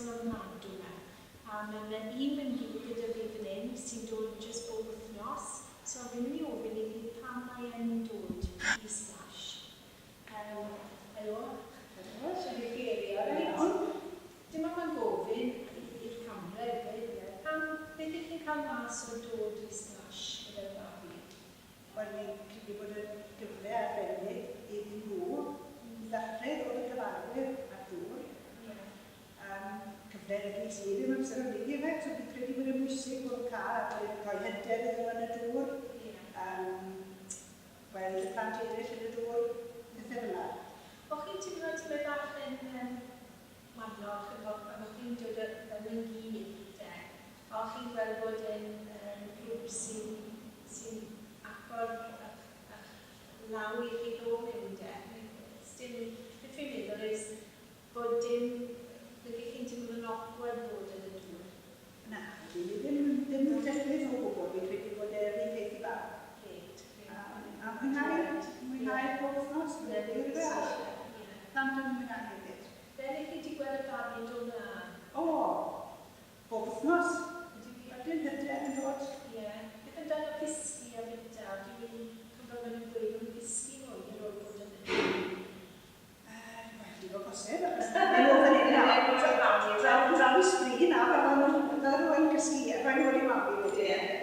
emosiynol ofnadw 'ma. A ma' 'na un mam-gu gyda fi fan hyn sy'n dod jyst bob wythnos, so fi'n mynd i ofyn iddi pam mae e'n dod i Splash. Yym, helo. Helo, shwd i chi Eirian? Iawn. Dim ond mae'n gofyn i'r camera hefyd, ie. Pam, beth y'ch chi'n cael mas o dod i Splash gyda'r babi? Wel, fi'n credu bod e'n gyfle arbennig iddyn nhw i ddechrau ddod yn gyfarwydd â'r dŵr. Ie. Yym, cyfle rydw i ddim amser am unig ife, so fi'n credu bod e'n bwysig bod nhw'n cael a bod e'n rhoi hyder iddyn nhw yn y dŵr. Ie. Yym, gweld y plant eraill yn y dŵr, pethe fel 'na. O'ch chi'n teimlo tymed bach yn yym wahanol, chimod, pan o'ch chi'n dod fel mam-gu de, a o'ch chi'n gweld bod e'n yym grŵp sy'n sy'n agor ych ych law i chi ddod mewn de? Sdim, beth fi'n meddwl is bod dim, nag 'ych chi'n teimlo fe'n awkward bod yn y dŵr? Na, dwi ddim ddim yn defnydd o gwbl, fi'n credu bod e'r un peth i bawb. Grêt, grêt. A a mwynhau, mwynhau pob wythnos, mae'n wir yfe, a plant yn mwynhau hefyd. Fel 'ych chi 'di gweld y babi yn dod mlan? O! Bob wythnos. Ydy wir? Ydyn, hyder yn dod. Ie. Beth amdano cysgu a bwyta? Dwi'n cofio maen nhw'n gweud bod nhw'n cysgu mwy ar ôl bod yn y dŵr. Yy, wel, digon posib, achos maen nhw fan hyn nawr, draw, draw i sbri nawr, a maen nhw, fel nhw yn cysgu, a rhoi nhw yn eu mami wedyn.